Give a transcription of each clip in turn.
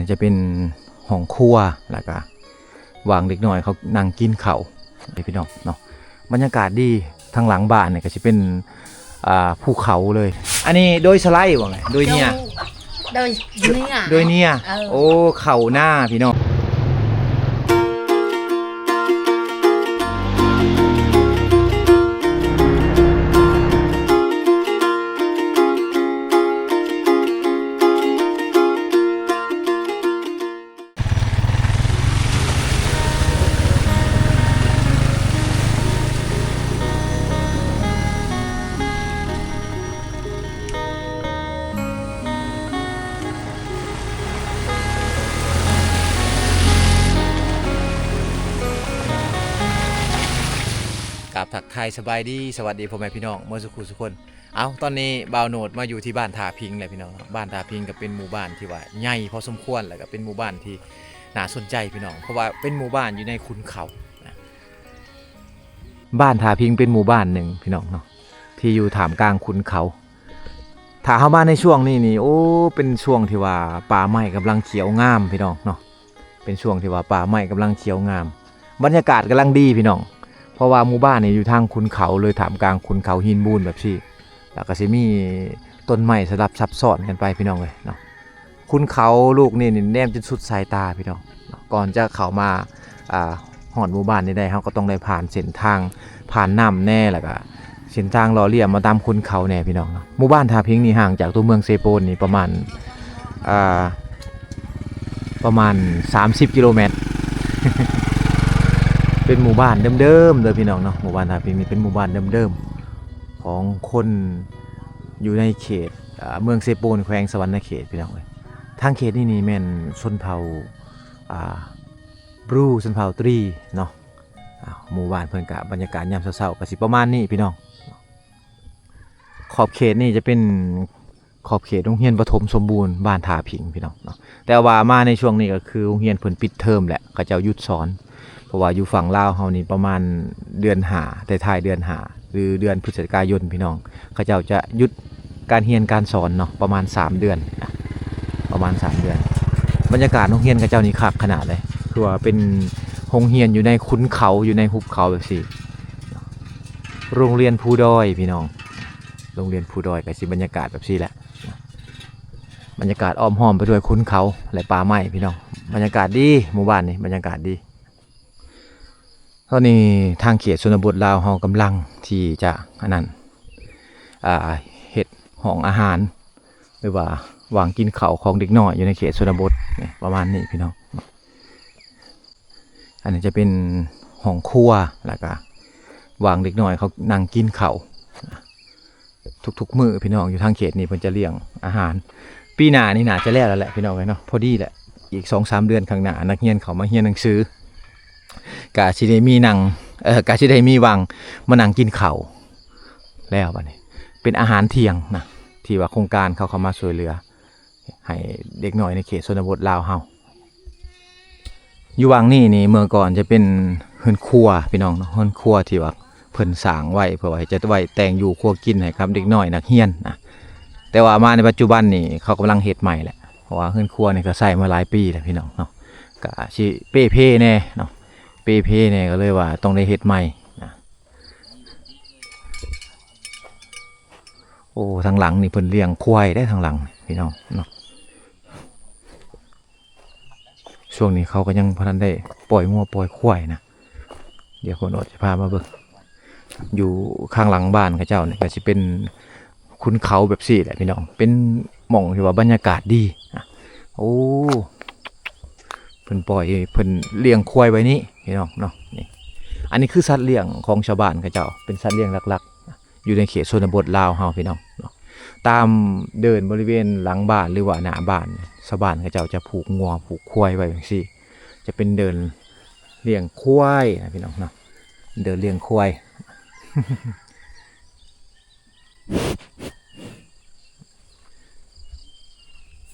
ຈະເປັນຫ້ອງຄົວ ແລ້ວກະຫວ່າງເດັກນ້ອຍເຂົານັ່ງກິນເຂົ້າ ນີ້ພີ່ນ້ອງເນາະ. ບັນຍາກາດດີ ທາງຫຼັງບ້ານນີ້ກໍຊິເປັນ ອ່າ ພູເຂົາເລີຍ. ອັນນີ້ໂດຍສະໄລບໍ່ແມ່? ໂດຍເນຍ? ໂດຍເນຍ. ໂດຍເນຍ. ເອີ ໂອ້ ເຂົ້ານາພີ່ນ້ອງ. ກາບທັກທາຍສະບາຍດີ ສະຫວັດດີພໍ່ແມ່ພີ່ນ້ອງເໝິດສູ່ຄູ່ສູ່ຄົນ. ເອົາ ຕອນນີ້ບ່າວໂນດມາຢູ່ທີ່ບ້ານທ່າພິງແລ້ວພີ່ນ້ອງເນາະ. ບ້ານທ່າພິງກໍເປັນໝູ່ບ້ານທີ່ວ່າໃຫຍ່ພໍສົມຄວນ ແລ້ວກໍເປັນໝູ່ບ້ານທີ່ໜ້າສົນໃຈພີ່ນ້ອງ ເພາະວ່າເປັນໝູ່ບ້ານຢູ່ໃນຂຸນເຂົານະ. ບ້ານທ່າພິງເປັນໝູ່ບ້ານໜຶ່ງພີ່ນ້ອງເນາະ ທີ່ຢູ່ທ່າມກາງຂຸນເຂົາ. ຖ້າເຮົາມາໃນຊ່ວງນີ້ນີ້ ໂອ້ ເປັນຊ່ວງທີ່ວ່າປ່າໄມ້ກຳລັງຂຽວງາມພີ່ນ້ອງເນາະ. ເປັນຊ່ວງທີ່ວ່າປ່າໄມ້ກຳລັງຂຽວງາມ ບັນຍາກາດກຳລັງດີພີ່ນ້ອງ ເພາະວ່າໝູ່ບ້ານນີ້ຢູ່ທາງຂຸນເຂົາເລີຍ ທ່າມກາງຂຸນເຂົາຫີນບູນແບບຊີ້ ແລ້ວກໍຊິມີຕົ້ນໄມ້ສະຫຼັບຊັບຊ້ອນກັນໄປພີ່ນ້ອງເອີຍເນາະ. ຂຸນເຂົາລູກນີ້ນີ້ແນມຈົນສຸດສາຍຕາພີ່ນ້ອງເນາະ. ກ່ອນຈະເຂົ້າມາ ອ່າ ຮອດໝູ່ບ້ານນີ້ໄດ້ ເຮົາກໍຕ້ອງໄດ້ຜ່ານເສັ້ນທາງ ຜ່ານນ້ຳແດ່ ແລ້ວກໍ ເສັ້ນທາງຫຼໍ່ຫຼຽມມາຕາມຂຸນເຂົາແດ່ພີ່ນ້ອງເນາະ. ໝູ່ບ້ານທ່າພິງນີ້ຫ່າງຈາກຕົວເມືອງເຊໂປນນີ້ປະມານ ອ່າ ປະມານສາມສິບກິໂລແມັດ. ເປັນໝູ່ບ້ານເດີມໆເດີພີ່ນ້ອງເນາະ. ໝູ່ບ້ານທ່າພິງນີ້ເປັນໝູ່ບ້ານເດີມໆຂອງຄົນຢູ່ໃນເຂດ ອ່າ ເມືອງເຊໂປນ ແຂວງສະຫວັນນະເຂດພີ່ນ້ອງເອີຍ. ທາງເຂດນີ້ນີ້ແມ່ນຊົນເຜົ່າ ອ່າ ບຣູ ຊົນເຜົ່າຕຣີເນາະ. ອ່າ ໝູ່ບ້ານເພິ່ນກະບັນຍາກາດຍາມເຊົ້າໆ ກະຊິປະມານນີ້ພີ່ນ້ອງ. ຂອບເຂດນີ້ຈະເປັນຂອບເຂດໂຮງຮຽນປະຖົມສົມບູນບ້ານທ່າພິງພີ່ນ້ອງເນາະ. ແຕ່ວ່າມາໃນຊ່ວງນີ້ກໍຄືໂຮງຮຽນເພິ່ນປິດເທີມແຫຼະ ເຂົາເຈົ້າຢຸດສອນ ເພາະວ່າຢູ່ຝັ່ງລາວເຮົານີ້ປະມານເດືອນຫ້າ ທ້າຍໆເດືອນຫ້າ ຫຼືເດືອນພຶສຈິກາຍົນພີ່ນ້ອງ ເຂົາເຈົ້າຈະຢຸດການຮຽນການສອນເນາະ ປະມານສາມເດືອນນະ ປະມານສາມເດືອນ. ບັນຍາກາດໂຮງຮຽນເຂົາເຈົ້ານີ້ຄັກຂະໜາດເລີຍ ຄືວ່າເປັນໂຮງຮຽນຢູ່ໃນຂຸນເຂົາ ຢູ່ໃນຫຸບເຂົາແບບຊີ້. ໂຮງຮຽນພູດອຍພີ່ນ້ອງ ໂຮງຮຽນພູດອຍກໍຊິບັນຍາກາດແບບຊີ້ແຫຼະ ບັນຍາກາດອ້ອມຫ້ອມໄປດ້ວຍຂຸນເຂົາ ແລະ ປ່າໄມ້ພີ່ນ້ອງ. ບັນຍາກາດດີ ໝູ່ບ້ານນີ້ບັນຍາກາດດີ. ຕອນນີ້ທາງເຂດຊົນນະບົດລາວເຮົາກຳລັງທີ່ຈະ ອັນນັ້ນ ອ່າ ເຮັດຫ້ອງອາຫານ ຫຼືວ່າຫວ່າງກິນເຂົ້າຂອງເດັກນ້ອຍຢູ່ໃນເຂດຊົນນະບົດນີ້ ປະມານນີ້ພີ່ນ້ອງ. ອັນນີ້ຈະເປັນຫ້ອງຄົວ ແລ້ວກະຫວ່າງເດັກນ້ອຍເຂົານັ່ງກິນເຂົ້າທຸກໆມື້ພີ່ນ້ອງ. ຢູ່ທາງເຂດນີ້ເພິ່ນຈະລ້ຽງອາຫານ ປີໜ້ານີ້ໜ້າຈະແລ້ວແລ້ວແຫຼະພີ່ນ້ອງເອີຍເນາະ. ພໍດີແຫຼະ ອີກສອງສາມເດືອນຂ້າງໜ້າ ນັກຮຽນເຂົ້າມາຮຽນໜັງສື ກະຊິໄດ້ມີນັ່ງ ເອີ ກະຊິໄດ້ມີຫວ່າງມານັ່ງກິນເຂົ້າແລ້ວ. ບັດນີ້ເປັນອາຫານທ່ຽງນະ ທີ່ວ່າໂຄງການເຂົາເຂົ້າມາຊ່ວຍເຫຼືອ ໃຫ້ເດັກນ້ອຍໃນເຂດຊົນນະບົດລາວເຮົາ. ຢູ່ຫວ່າງນີ້ນີ້ ເມື່ອກ່ອນຈະເປັນເຮືອນຄົວພີ່ນ້ອງເນາະ ເຮືອນຄົວທີ່ວ່າເພິ່ນສ້າງໄວ້ ເພື່ອວ່າຈະໄວ້ແຕ່ງຢູ່ຄົວກິນໃຫ້ກັບເດັກນ້ອຍນັກຮຽນນະ. ແຕ່ວ່າມາໃນປັດຈຸບັນນີ້ ເຂົາກຳລັງເຮັດໃໝ່ແຫຼະ ເພາະວ່າເຮືອນຄົວນີ້ກໍໃຊ້ມາຫຼາຍປີແລ້ວພີ່ນ້ອງເນາະ ກະຊິເປ່ເພແດ່ເນາະ ເປ່ເພແດ່ ກໍເລີຍວ່າຕ້ອງໄດ້ເຮັດໃໝ່ນະ. ໂອ້ ທາງຫຼັງນີ້ເພິ່ນລ້ຽງຄວາຍເດ້ ທາງຫຼັງນີ້ພີ່ນ້ອງເນາະ. ຊ່ວງນີ້ເຂົາກໍຍັງບໍ່ທັນໄດ້ປ່ອຍງົວປ່ອຍຄວາຍນະ. ດຽວຄົນອອດຊິພາມາເບິ່ງ ຢູ່ຂ້າງຫຼັງບ້ານເຂົາເຈົ້ານີ້ ກໍຊິເປັນຂຸນເຂົາແບບຊີ້ແຫຼະພີ່ນ້ອງ ເປັນໝ່ອງທີ່ວ່າບັນຍາກາດດີນະ. ໂອ້ ເພິ່ນປ່ອຍ ເພິ່ນລ້ຽງຄວາຍໄວ້ນີ້ພີ່ນ້ອງເນາະ. ນີ້ ອັນນີ້ຄືສັດລ້ຽງຂອງຊາວບ້ານເຂົາເຈົ້າ ເປັນສັດລ້ຽງຫຼັກໆ ຢູ່ໃນເຂດຊົນນະບົດລາວເຮົາພີ່ນ້ອງເນາະ. ຕາມເດີ່ນບໍລິເວນຫຼັງບ້ານ ຫຼືວ່າໜ້າບ້ານ ຊາວບ້ານເຂົາເຈົ້າຈະຜູກງົວຜູກຄວາຍໄວ້ຈັ່ງຊີ້ ຈະເປັນເດີ່ນລ້ຽງຄວາຍນະພີ່ນ້ອງເນາະ ເດີ່ນລ້ຽງຄວາຍ.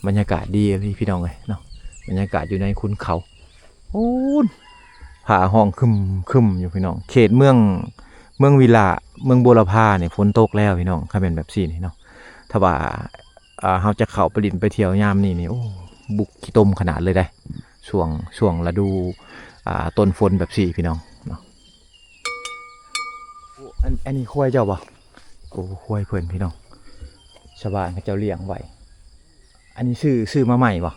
ບັນຍາກາດດີອີ່ຫຼີພີ່ນ້ອງເອີຍເນາະ ບັນຍາກາດຢູ່ໃນຂຸນເຂົາ. ໂອ້ ຟ້າຮ້ອງຄຶມໆຢູ່ພີ່ນ້ອງ. ເຂດເມືອງ ເມືອງວິລະ ເມືອງບົວລະພານີ້ຝົນຕົກແລ້ວພີ່ນ້ອງ ຄັນແມ່ນແບບຊີ້ນີ້ເນາະ. ຖ້າວ່າ ອ່າ ເຮົາຈະເຂົ້າໄປຫຼິ້ນໄປທ່ຽວຍາມນີ້ນີ້ ໂອ້ ບຸກຂີ້ຕົມຂະໜາດເລີຍເດ້ ຊ່ວງ ຊ່ວງລະດູ ອ່າ ຕົ້ນຝົນແບບຊີ້ພີ່ນ້ອງເນາະ. ອັນ ອັນນີ້ຄວາຍເຈົ້າບໍ່? ໂອ້ ຄວາຍເພິ່ນພີ່ນ້ອງ ຊາວບ້ານເຂົາເຈົ້າລ້ຽງໄວ້. ອັນນີ້ຊື້ ຊື້ມາໃໝ່ບໍ່?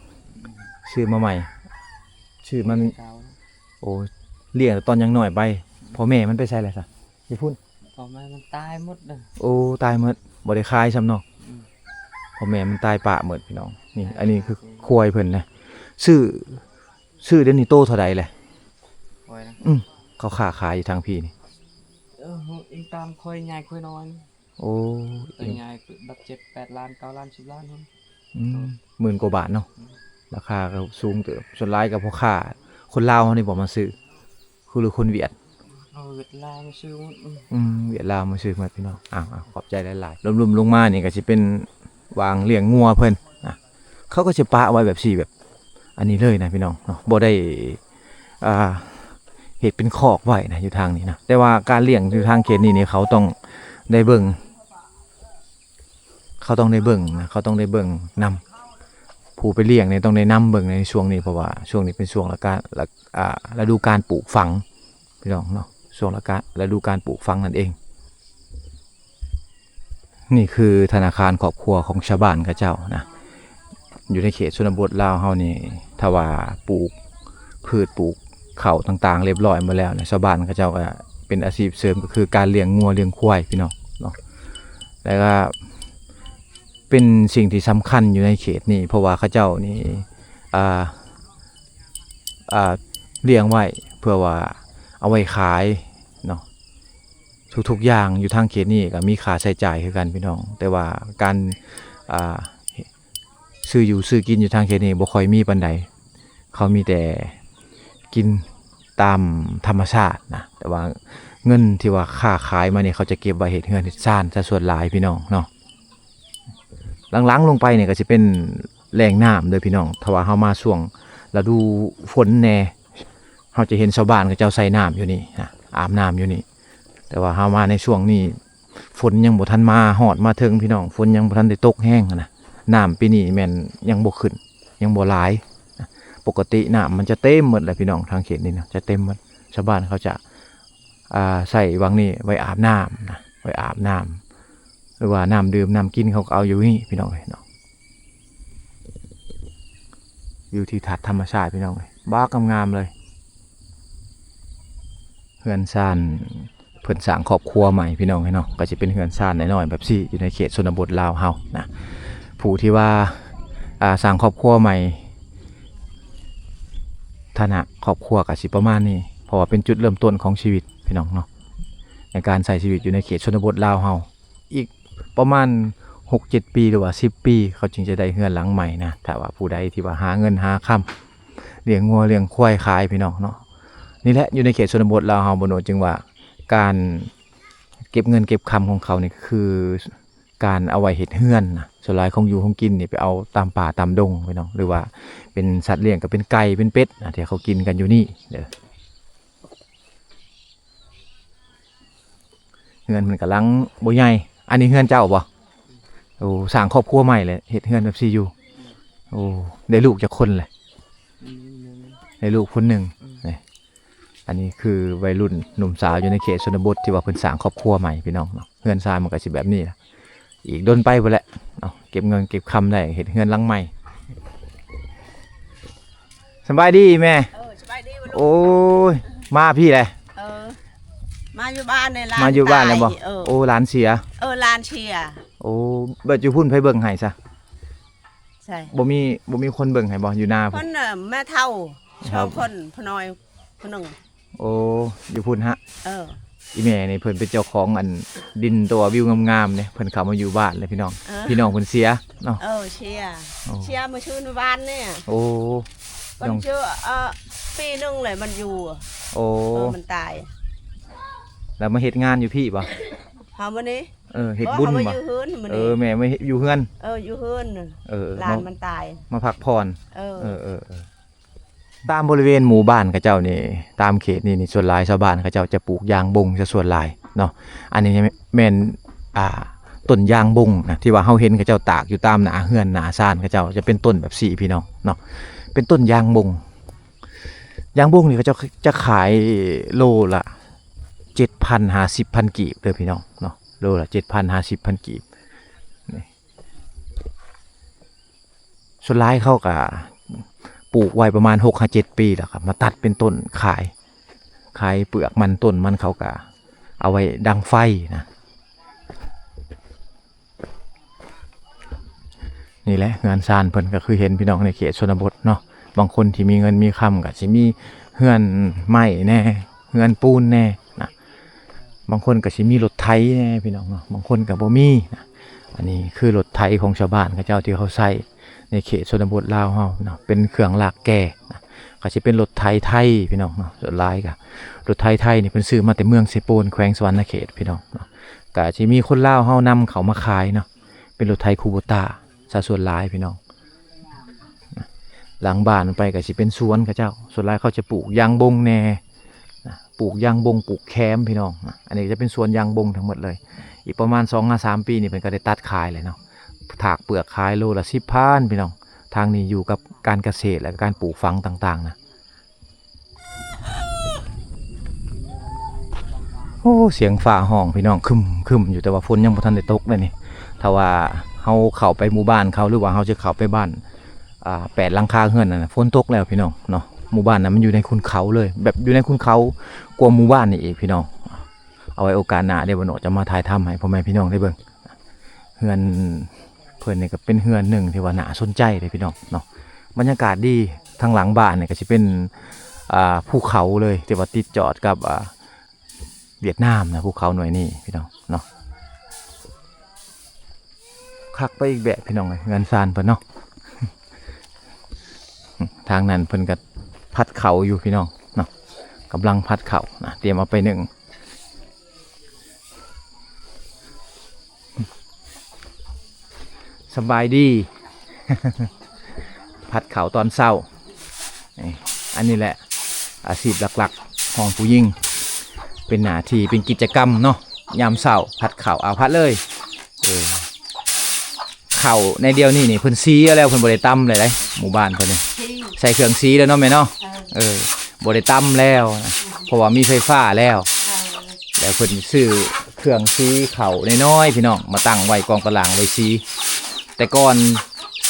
ຊື້ມາໃໝ່ ຊື້ມາ ເກົ່າ. ໂອ້ ລ້ຽງແຕ່ຕອນຍັງນ້ອຍໄປ. ພໍ່ແມ່ມັນໄປໃສແລ້ວຊະ? ຢູ່ພຸ້ນ. ພໍ່ແມ່ມັນຕາຍໝົດເດີ. ໂອ້ ຕາຍໝົດ ບໍ່ໄດ້ຂາຍຊ້ຳເນາະ. ອືມ ພໍ່ແມ່ມັນຕາຍປະໝົດພີ່ນ້ອງ. ນີ້ ຕາຍ ອັນນີ້ຄືຄວາຍເພິ່ນນະ. ຊື້ ຊື້ດຽວນີ້ໂຕເທົ່າໃດແຫຼະ? ຄວາຍນະ. ອືມ ເຂົາຄ້າຂາຍຢູ່ທາງພີ້ນີ້. ເອີ ເຮົາອີງຕາມຄວາຍໃຫຍ່ຄວາຍນ້ອຍ. ໂອ້ ຄວາຍໃຫຍ່ແບບເຈັດແປດລ້ານ ເກົ້າລ້ານ ສິບລ້ານພຸ້ນ. ອືມ ໝື່ນກວ່າບາດເນາະ. ອືມ ລາຄາກໍສູງເຕີບ. ສ່ວນຫຼາຍກໍພໍ່ຄ້າຄົນລາວເຮົານີ້ບໍ່ມາຊື້ ຄື ຫຼືຄົນຫວຽດ? ເອົາຫວຽດລາວມາຊື້ໝົດ. ອືມ ຫວຽດລາວມາຊື້ໝົດພີ່ນ້ອງ. ອ້າວ ຂອບໃຈຫຼາຍໆ. ລວມໆລົງມານີ້ກໍຊິເປັນວາງລ້ຽງງົວເພິ່ນນະ. ເຂົາກໍຊິປະໄວ້ແບບຊີ້ ແບບອັນນີ້ເລີຍນະພີ່ນ້ອງເນາະ. ບໍ່ໄດ້ ອ່າ ເຮັດເປັນຄອກໄວ້ນະ ຢູ່ທາງນີ້ນະ. ແຕ່ວ່າການລ້ຽງຢູ່ທາງເຂດນີ້ນີ້ ເຂົາຕ້ອງໄດ້ເບິ່ງ ເຂົາຕ້ອງໄດ້ເບິ່ງນະ ເຂົາຕ້ອງໄດ້ເບິ່ງນຳ. ຜູ້ໄປລ້ຽງນີ້ຕ້ອງໄດ້ນຳເບິ່ງໃນຊ່ວງນີ້ ເພາະວ່າຊ່ວງນີ້ເປັນຊ່ວງລະການ ລະ ອ່າ ລະດູການປູກຝັງພີ່ນ້ອງເນາະ ຊ່ວງລະການ ລະດູການປູກຝັງນັ້ນເອງ. ນີ້ຄືທະນາຄານຄອບຄົວຂອງຊາວບ້ານເຂົາເຈົ້ານະ ຢູ່ໃນເຂດຊົນນະບົດລາວເຮົານີ້ ຖ້າວ່າປູກພືດ ປູກເຂົ້າຕ່າງໆ ລຽບຮ້ອຍໝົດແລ້ວນະ ຊາວບ້ານເຂົາເຈົ້າກໍເປັນອາຊີບເສີມ ກໍຄືການລ້ຽງງົວລ້ຽງຄວາຍພີ່ນ້ອງເນາະ. ແລ້ວກໍເປັນສິ່ງທີ່ສຳຄັນຢູ່ໃນເຂດນີ້ ເພາະວ່າເຂົາເຈົ້ານີ້ ອ່າ ອ່າ ລ້ຽງໄວ້ເພື່ອວ່າເອົາໄວ້ຂາຍເນາະ. ທຸກໆຢ່າງຢູ່ທາງເຂດນີ້ກໍມີຄ່າໃຊ້ຈ່າຍຄືກັນພີ່ນ້ອງ ແຕ່ວ່າການ ອ່າ ຊື້ຢູ່ຊື້ກິນຢູ່ທາງເຂດນີ້ບໍ່ຄ່ອຍມີປານໃດ. ເຂົາມີແຕ່ກິນຕາມທຳມະຊາດນະ ແຕ່ວ່າເງິນທີ່ວ່າຄ້າຂາຍມານີ້ ເຂົາຈະເກັບໄວ້ເຮັດເຮືອນເຮັດຊານຊະສ່ວນຫຼາຍພີ່ນ້ອງເນາະ. ຫຼັງໆລົງໄປນີ້ກໍຊິເປັນແຫຼ່ງນ້ຳເດີພີ່ນ້ອງ. ຖ້າວ່າເຮົາມາຊ່ວງລະດູຝົນແດ່ ເຮົາຈະເຫັນຊາວບ້ານເຂົາເຈົ້າໃສ່ນ້ຳຢູ່ນີ້ນະ ອາບນ້ຳຢູ່ນີ້. ແຕ່ວ່າເຮົາມາໃນຊ່ວງນີ້ ຝົນຍັງບໍ່ທັນມາຮອດມາເຖິງພີ່ນ້ອງ ຝົນຍັງບໍ່ທັນໄດ້ຕົກແຮງນະ. ນ້ຳປີນີ້ແມ່ນຍັງບໍ່ຂຶ້ນ ຍັງບໍ່ຫຼາຍ. ປົກກະຕິນ້ຳມັນຈະເຕັມໝົດແຫຼະພີ່ນ້ອງ ທາງເຂດນີ້ນະ ຈະເຕັມໝົດ. ຊາວບ້ານເຂົາຈະ ອ່າ ໃຊ້ວັງນີ້ໄວ້ອາບນ້ຳນະ ໄວ້ອາບນ້ຳ ຫຼືວ່ານ້ຳດື່ມນ້ຳກິນເຂົາກໍເອົາຢູ່ນີ້ພີ່ນ້ອງເອີຍເນາະ. ວິວທິວທັດທຳມະຊາດພີ່ນ້ອງເອີຍ ບັກງາມໆເລີຍ. ເຮືອນຊານ ເພິ່ນສ້າງຄອບຄົວໃໝ່ພີ່ນ້ອງເອີຍເນາະ ກໍຊິເປັນເຮືອນຊານນ້ອຍໆແບບຊີ້ ຢູ່ໃນເຂດຊົນນະບົດລາວເຮົານະ. ຜູ້ທີ່ວ່າ ອ່າ ສ້າງຄອບຄົວໃໝ່ ຖານະຄອບຄົວກໍຊິປະມານນີ້ ເພາະວ່າເປັນຈຸດເລີ່ມຕົ້ນຂອງຊີວິດພີ່ນ້ອງເນາະ ໃນການໃຊ້ຊີວິດຢູ່ໃນເຂດຊົນນະບົດລາວເຮົາ. ອີກປະມານຫົກເຈັດປີ ຫຼືວ່າສິບປີ ເຂົາຈຶ່ງຈະໄດ້ເຮືອນຫຼັງໃໝ່ນະ ຖ້າວ່າຜູ້ໃດທີ່ວ່າຫາເງິນຫາຄຳ ລ້ຽງງົວລ້ຽງຄວາຍຂາຍພີ່ນ້ອງເນາະ. ນີ້ແຫຼະ ຢູ່ໃນເຂດຊົນນະບົດລາວເຮົາ ບ່າວໂນດຈຶ່ງວ່າ ການເກັບເງິນເກັບຄຳຂອງເຂົານີ້ ກໍຄືການເອົາໄວ້ເຮັດເຮືອນນະ. ສ່ວນຫຼາຍຂອງຢູ່ຂອງກິນນີ້ ໄປເອົາຕາມປ່າຕາມດົງພີ່ນ້ອງ ຫຼືວ່າເປັນສັດລ້ຽງ ກໍເປັນໄກ່ເປັນເປັດນະ ທີ່ເຂົາກິນກັນຢູ່ນີ້ເດີ. ເຮືອນເພິ່ນກຳລັງບໍ່ໃຫຍ່. ອັນນີ້ເຮືອນເຈົ້າບໍ່? ໂອ້ ສ້າງຄອບຄົວໃໝ່ແຫຼະ ເຮັດເຮືອນແບບຊີ້ຢູ່. ໂອ້ ໄດ້ລູກຈັກຄົນແຫຼະ? ໄດ້ລູກຄົນໜຶ່ງ. ອືມ ນີ້ ອັນນີ້ຄືໄວລຸ້ນໜຸ່ມສາວຢູ່ໃນເຂດຊົນນະບົດ ທີ່ວ່າເພິ່ນສ້າງຄອບຄົວໃໝ່ພີ່ນ້ອງເນາະ. ເຮືອນຊານມັນກໍຊິແບບນີ້ລະ. ອີກດົນໄປພຸ້ນແຫຼະເນາະ ເກັບເງິນເກັບຄຳໄດ້ ເຮັດເຮືອນຫຼັງໃໝ່. ສະບາຍດີແມ່. ເອີ ສະບາຍດີ. ໂອ້ຍ ມາພີ້ແຫຼະ. ເອີ ມາຢູ່ບ້ານນີ້ ມາຢູ່ບ້ານແລ້ວບໍ່? ເອີ ໂອ້ ຫຼານເສຍ. ເອີ ຫຼານເສຍ. ໂອ້ ບັດຢູ່ພຸ້ນໃຜເບິ່ງໃຫ້ຊະ? ໃສ? ບໍ່ມີ ບໍ່ມີຄົນເບິ່ງໃຫ້ບໍ່ ຢູ່ນາພຸ້ນ? ເພິ່ນ ແມ່ເຖົ້າ ສອງຄົນ ຜູ້ນ້ອຍຜູ້ໜຶ່ງ. ໂອ້ ຢູ່ພຸ້ນຫະ? ເອີ ອີແມ່ນີ້ເພິ່ນເປັນເຈົ້າຂອງອັນດິນຕົວວິວງາມໆເດ້ ເພິ່ນເຂົ້າມາຢູ່ບ້ານແລ້ວພີ່ນ້ອງ. ເອີ ພີ່ນ້ອງເພິ່ນເສຍເນາະ. ເອີ ເສຍ. ໂອ້ ເສຍມື້ຊືນວານນີ້. ໂອ້ ເພິ່ນເສຍ ເອີ ປີໜຶ່ງແລ້ວມັນຢູ່. ໂອ້ ເອີ ມັນຕາຍ. ແລ້ວມາເຮັດງານຢູ່ພີ້ບໍ່? ເຮົາມື້ນີ້ ເອີ ເຮັດບຸນບໍ່? ເຮົາມາຢູ່ເຮືອນມື້ນີ້. ເອີ ແມ່ມາເຮັດຢູ່ເຮືອນ. ເອີ ຢູ່ເຮືອນ. ເອີ ຫຼານມັນຕາຍ ມາພັກຜ່ອນ. ເອີ ເອີ ເອີ ເອີ. ຕາມບໍລິເວນໝູ່ບ້ານເຂົາເຈົ້ານີ້ ຕາມເຂດນີ້ນີ້ ສ່ວນຫຼາຍຊາວບ້ານເຂົາເຈົ້າຈະປູກຢາງບົງຊະສ່ວນຫຼາຍເນາະ. ອັນນີ້ແມ່ນ ອ່າ ຕົ້ນຢາງບົງນະ ທີ່ວ່າເຮົາເຫັນເຂົາເຈົ້າຕາກຢູ່ຕາມໜ້າເຮືອນໜ້າຊານເຂົາເຈົ້າ ຈະເປັນຕົ້ນແບບນີ້ພີ່ນ້ອງເນາະ ເປັນຕົ້ນຢາງບົງ. ຢາງບົງນີ້ເຂົາເຈົ້າຈະຂາຍໂລລະເຈັດພັນ ຫ້າສິບພັນກີບເດີພີ່ນ້ອງເນາະ ໂລລະເຈັດພັນ ຫ້າສິບພັນກີບນີ້. ສ່ວນຫຼາຍເຂົາກະປູກໄວ້ປະມານຫົກຫາເຈັດປີ ແລ້ວກໍມາຕັດເປັນຕົ້ນຂາຍ ຂາຍເປືອກມັນ ຕົ້ນມັນເຂົາກະເອົາໄວ້ດັງໄຟນະ. ນີ້ແຫຼະເຮືອນຊານເພິ່ນກໍຄືເຫັນພີ່ນ້ອງ ໃນເຂດຊົນນະບົດເນາະ ບາງຄົນທີ່ມີເງິນມີຄຳກໍຊິມີເຮືອນໄມ້ແດ່ ເຮືອນປູນແດ່ນະ ບາງຄົນກໍຊິມີລົດໄຖແດ່ພີ່ນ້ອງເນາະ ບາງຄົນກໍບໍ່ມີນະ. ອັນນີ້ຄືລົດໄຖຂອງຊາວບ້ານເຂົາເຈົ້າທີ່ເຂົາໃຊ້ໃນເຂດຊົນນະບົດລາວເຮົາເນາະ ເປັນເຄື່ອງລາກແກ່ນະ ກໍຊິເປັນລົດໄຖໄທພີ່ນ້ອງເນາະ. ສ່ວນຫຼາຍກໍລົດໄຖໄທນີ້ເພິ່ນຊື້ມາແຕ່ເມືອງເຊໂປນ ແຂວງສະຫວັນນະເຂດພີ່ນ້ອງເນາະ ກໍຊິມີຄົນລາວເຮົານຳເຂົ້າມາຂາຍເນາະ ເປັນລົດໄຖຄູໂບຕ້າ ຊະສ່ວນຫຼາຍພີ່ນ້ອງ. ຫຼັງບ້ານໄປກໍຊິເປັນສວນເຂົາເຈົ້າ ສ່ວນຫຼາຍເຂົາຈະປູກຢາງບົງແດ່ນະ ປູກຢາງບົງ ປູກແຄມພີ່ນ້ອງນະ. ອັນນີ້ຈະເປັນສວນຢາງບົງທັງໝົດເລີຍ ອີກປະມານສອງຫາສາມປີນີ້ເພິ່ນກໍໄດ້ຕັດຂາຍແລ້ວເນາະ ຖາກເປືອກຂາຍໂລລະສິບພັນພີ່ນ້ອງ. ທາງນີ້ຢູ່ກັບການກະເສດ ແລະ ການປູກຝັງຕ່າງໆນະ. ໂອ້ ສຽງຟ້າຮ້ອງພີ່ນ້ອງ ຄຶມໆຢູ່ ແຕ່ວ່າຝົນຍັງບໍ່ທັນໄດ້ຕົກເລີຍນີ້. ຖ້າວ່າເຮົາເຂົ້າໄປໝູ່ບ້ານເຂົາ ຫຼືວ່າເຮົາຈະເຂົ້າໄປບ້ານ ອ່າ ແປດຫຼັງຄາເຮືອນນັ້ນນະ ຝົນຕົກແລ້ວພີ່ນ້ອງເນາະ. ໝູ່ບ້ານນັ້ນມັນຢູ່ໃນຄຸນເຂົາເລີຍ ແບບຢູ່ໃນຄຸນເຂົາ ກວ່າໝູ່ບ້ານນີ້ອີກພີ່ນ້ອງ. ເອົາໄວ້ໂອກາດໜ້າເດ້ ບ່າວໂນດຈະມາຖ່າຍທຳໃຫ້ພໍ່ແມ່ພີ່ນ້ອງໄດ້ເບິ່ງ. ເຮືອນເພິ່ນນີ້ກໍເປັນເຮືອນໜຶ່ງທີ່ວ່າໜ້າສົນໃຈເດ້ພີ່ນ້ອງເນາະ. ບັນຍາກາດດີ ທາງຫຼັງບ້ານນີ້ກໍຊິເປັນ ອ່າ ພູເຂົາເລີຍ ທີ່ວ່າຕິດຈອດກັບ ອ່າ ຫວຽດນາມນະ ພູເຂົາໜ່ວຍນີ້ພີ່ນ້ອງເນາະ. ຄັກໄປອີກແບບພີ່ນ້ອງເອີຍ ເຮືອນຊານເພິ່ນເນາະ. ທາງນັ້ນເພິ່ນກໍພັດເຂົ້າຢູ່ພີ່ນ້ອງເນາະ ກຳລັງພັດເຂົ້ານະ ຕຽມເອົາໄປໜຶ້ງ. ສະບາຍດີ ພັດເຂົ້າຕອນເຊົ້າ. ນີ້ ອັນນີ້ແຫຼະອາຊີບຫຼັກໆຂອງຜູ້ຍິງ ເປັນໜ້າທີ່ ເປັນກິດຈະກຳເນາະ ຍາມເຊົ້າພັດເຂົ້າ. ເອົາ ພັດເລີຍ. ເອີ ເຂົ້າໃນດຽວນີ້ນີ້ເພິ່ນສີເອົາແລ້ວ ເພິ່ນບໍ່ໄດ້ຕຳເລີຍເດ້ ໝູ່ບ້ານເພິ່ນນີ້ ໃສ່ເຄື່ອງສີແລ້ວເນາະແມ່ເນາະ. ເອີ ບໍ່ໄດ້ຕຳແລ້ວນະ ເພາະວ່າມີໄຟຟ້າແລ້ວ. ແລ້ວເພິ່ນຊື້ເຄື່ອງສີເຂົ້ານ້ອຍໆ ພີ່ນ້ອງ ມາຕັ້ງໄວ້ກອງຕະລ່າງໄວ້ສີ. ແຕ່ກ່ອນ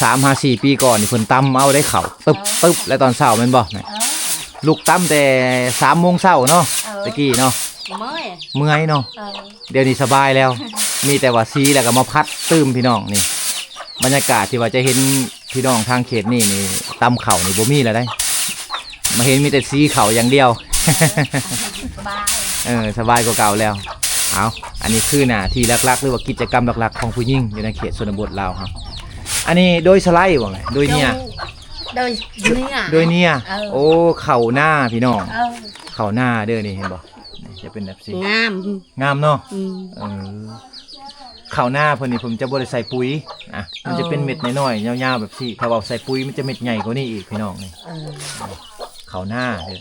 ສາມຫາສີ່ປີກ່ອນນີ້ ເພິ່ນຕຳເອົາໄດ້ເຂົ້າຕຶບໆ ແລ້ວຕອນເຊົ້າແມ່ນບໍ່? ແມ່ນ. ລຸກຕຳແຕ່ສາມໂມງເຊົ້າເນາະ ແຕ່ກີ້ເນາະ ເມື່ອຍ ເມື່ອຍເນາະ. ດຽວນີ້ສະບາຍແລ້ວ ມີແຕ່ວ່າສີແລ້ວກໍມາພັດຕື່ມພີ່ນ້ອງ. ນີ້ບັນຍາກາດທີ່ວ່າຈະເຫັນພີ່ນ້ອງທາງເຂດນີ້ນີ້ ຕຳເຂົ້ານີ້ບໍ່ມີແລ້ວເດ້ ມາເຫັນມີແຕ່ສີເຂົ້າຢ່າງດຽວ. ສະບາຍ ເອີ ສະບາຍກວ່າເກົ່າແລ້ວ. ເອົາ ອັນນີ້ຄືໜ້າທີ່ຫຼັກໆ ຫຼືວ່າກິດຈະກຳຫຼັກໆຂອງຜູ້ຍິງຢູ່ໃນເຂດຊົນນະບົດລາວເຮົາ. ອັນນີ້ໂດຍສະໄລບໍ່ແມ່? ໂດຍເຫຍື່ອ? ໂດຍເໜືອ ໂດຍເໜືອ. ເອີ ໂອ້ ເຂົ້ານາພີ່ນ້ອງ ເອີ ເຂົ້ານາເດີ. ນີ້ເຫັນບໍ່? ນີ້ຈະເປັນແບບນີ້ ງາມ ງາມເນາະ. ອືມ ເອີ ເຂົ້ານາເພິ່ນນີ້ເພິ່ນຈະບໍ່ໄດ້ໃສ່ປຸ໋ຍນະ ມັນຈະເປັນເມັດນ້ອຍໆ ຍາວໆ ແບບນີ້. ຖ້າວ່າໃສ່ປຸ໋ຍມັນຈະເມັດໃຫຍ່ກວ່ານີ້ອີກພີ່ນ້ອງ. ນີ້ ເອີ ເຂົ້ານາເດີ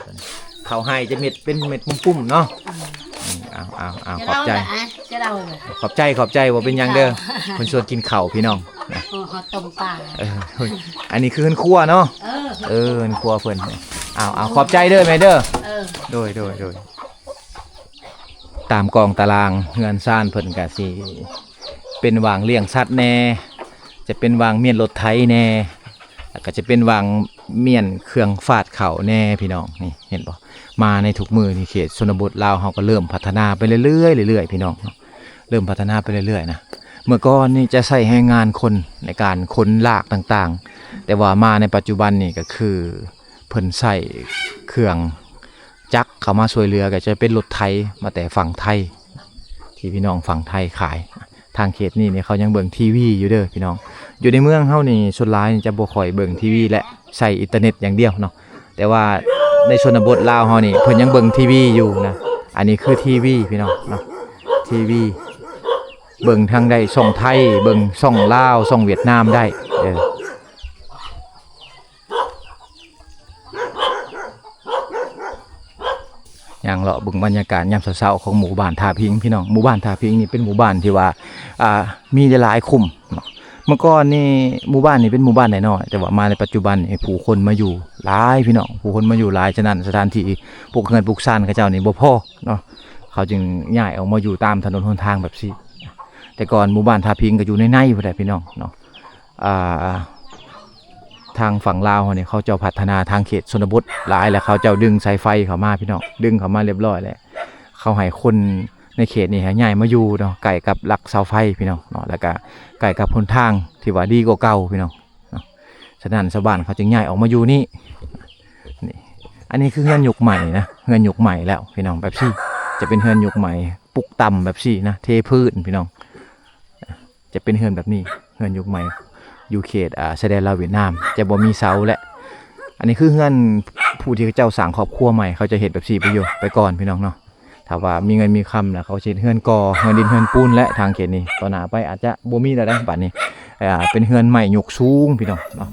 ເຂົ້າໄຮ່ຈະເມັດເປັນເມັດປຸ້ມໆເນາະ. ອືມ ອືມ ເອົາໆໆ ຂອບໃຈ ຂອບໃຈ ຂອບໃຈ ບໍ່ເປັນຫຍັງເດີ. ເພິ່ນຊວນກິນເຂົ້າພີ່ນ້ອງນະ ເອີ ເຮົາຕົ້ມປາ. ເອີ ອັນນີ້ຄືເຮືອນຄົວເນາະ. ເອີ ເອີ ເຮືອນຄົວເພິ່ນ. ເອົາໆ ຂອບໃຈເດີແມ່ເດີ. ເອີ ໂດຍໆໆ. ຕາມກອງຕາລາງເຮືອນຊານເພິ່ນກະຊິເປັນວາງລ້ຽງສັດແດ່ ຈະເປັນວາງມ້ຽນລົດໄຖແດ່ ແລ້ວກະຈະເປັນວາງມ້ຽນເຄື່ອງຟາດເຂົ້າແດ່ພີ່ນ້ອງ. ນີ້ເຫັນບໍ່? ມາໃນທຸກມື້ນີ້ເຂດຊົນນະບົດລາວເຮົາກໍເລີ່ມພັດທະນາໄປເລື້ອຍໆ ເລື້ອຍໆ ພີ່ນ້ອງເນາະ ເລີ່ມພັດທະນາໄປເລື້ອຍໆນະ. ເມື່ອກ່ອນນີ້ຈະໃຊ້ແຮງງານຄົນໃນການຂົນລາກຕ່າງໆ ແຕ່ວ່າມາໃນປັດຈຸບັນນີ້ກໍຄືເພິ່ນໃຊ້ເຄື່ອງ ຈັກເຂົ້າມາຊ່ວຍເຫຼືອກໍຈະເປັນລົດໄຖມາແຕ່ຝັ່ງໄທ ທີ່ພີ່ນ້ອງຝັ່ງໄທຂາຍ. ທາງເຂດນີ້ນີ້ເຂົາຍັງເບິ່ງທີວີຢູ່ເດີພີ່ນ້ອງ. ຢູ່ໃນເມືອງເຮົານີ້ສ່ວນຫຼາຍຈະບໍ່ຄ່ອຍເບິ່ງທີວີ ແລະ ໃຊ້ອິນເຕີເນັດຢ່າງດຽວເນາະ ແຕ່ວ່າໃນຊົນນະບົດລາວເຮົານີ້ເພິ່ນຍັງເບິ່ງທີວີຢູ່ນະ. ອັນນີ້ຄືທີວີພີ່ນ້ອງເນາະ ທີວີ ເບິ່ງທາງໄດ້ຊ່ອງໄທ ເບິ່ງຊ່ອງລາວ ຊ່ອງຫວຽດນາມໄດ້ເດີ. ຍ່າງ ເລາະເບິ່ງບັນຍາກາດຍາມເຊົ້າໆຂອງໝູ່ບ້ານທ່າພິງພີ່ນ້ອງ. ໝູ່ບ້ານທ່າພິງນີ້ເປັນໝູ່ບ້ານທີ່ວ່າ ອ່າ ມີຫຼາຍໆຄຸ້ມເນາະ. ເມື່ອກ່ອນນີ້ໝູ່ບ້ານນີ້ເປັນໝູ່ບ້ານນ້ອຍໆ ແຕ່ວ່າມາໃນປັດຈຸບັນນີ້ຜູ້ຄົນມາຢູ່ຫຼາຍພີ່ນ້ອງ, ຜູ້ຄົນມາຢູ່ຫຼາຍ. ສະນັ້ນສະຖານທີ່ປູກເຮືອນປູກຊານເຂົາເຈົ້ານີ້ບໍ່ພໍເນາະ, ເຂົາຈຶ່ງຍ້າຍອອກມາຢູ່ຕາມຖະໜົນຫົນທາງແບບຊີ້. ແຕ່ກ່ອນໝູ່ບ້ານທ່າພິງກໍຢູ່ໃນໆພຸ້ນແຫຼະພີ່ນ້ອງເນາະ. ອ່າ ທາງຝັ່ງລາວເຮົານີ້ ເຂົາເຈົ້າພັດທະນາທາງເຂດຊົນນະບົດຫຼາຍ ແລ້ວເຂົາເຈົ້າດຶງສາຍໄຟເຂົ້າມາພີ່ນ້ອງ, ດຶງເຂົ້າມາຮຽບຮ້ອຍແລ້ວ ເຂົາໃຫ້ຄົນໃນເຂດນີ້ໃຫ້ຍ້າຍມາຢູ່ເນາະ ໃກ້ກັບຫຼັກເສົາໄຟພີ່ນ້ອງເນາະ, ແລ້ວກະໃກ້ກັບຫົນທາງທີ່ວ່າດີກວ່າເກົ່າພີ່ນ້ອງເນາະ. ສະນັ້ນຊາວບ້ານເຂົາຈຶ່ງຍ້າຍອອກມາຢູ່ນີ້. ນີ້ ອັນນີ້ຄືເຮືອນຍຸກໃໝ່ນະ, ເຮືອນຍຸກໃໝ່ແລ້ວພີ່ນ້ອງ, ແບບຊີ້ຈະເປັນເຮືອນຍຸກໃໝ່ ປຸກຕ່ຳແບບຊີ້ນະ, ເທພື້ນພີ່ນ້ອງ. ຈະເປັນເຮືອນແບບນີ້ ເຮືອນຍຸກໃໝ່ ຢູ່ເຂດ ອ່າ ຊາຍແດນລາວຫວຽດນາມ ຈະບໍ່ມີເສົາແຫຼະ. ອັນນີ້ຄືເຮືອນຜູ້ທີ່ເຂົາເຈົ້າສ້າງຄອບຄົວໃໝ່ ເຂົາຈະເຮັດແບບຊີ້ໄປຢູ່ ໄປກ່ອນພີ່ນ້ອງເນາະ. ຖ້າວ່າມີເງິນມີຄຳແລ້ວ ເຂົາຊິເຮັດເຮືອນກໍ່ ເຮືອນດິນເຮືອນປູນແຫຼະ. ທາງເຂດນີ້ຕໍ່ໜ້າໄປອາດຈະບໍ່ມີແລ້ວເດ້ ບາດນີ້ ອ່າ ເປັນເຮືອນໄມ້ຍົກສູງພີ່ນ້ອງເນາະ.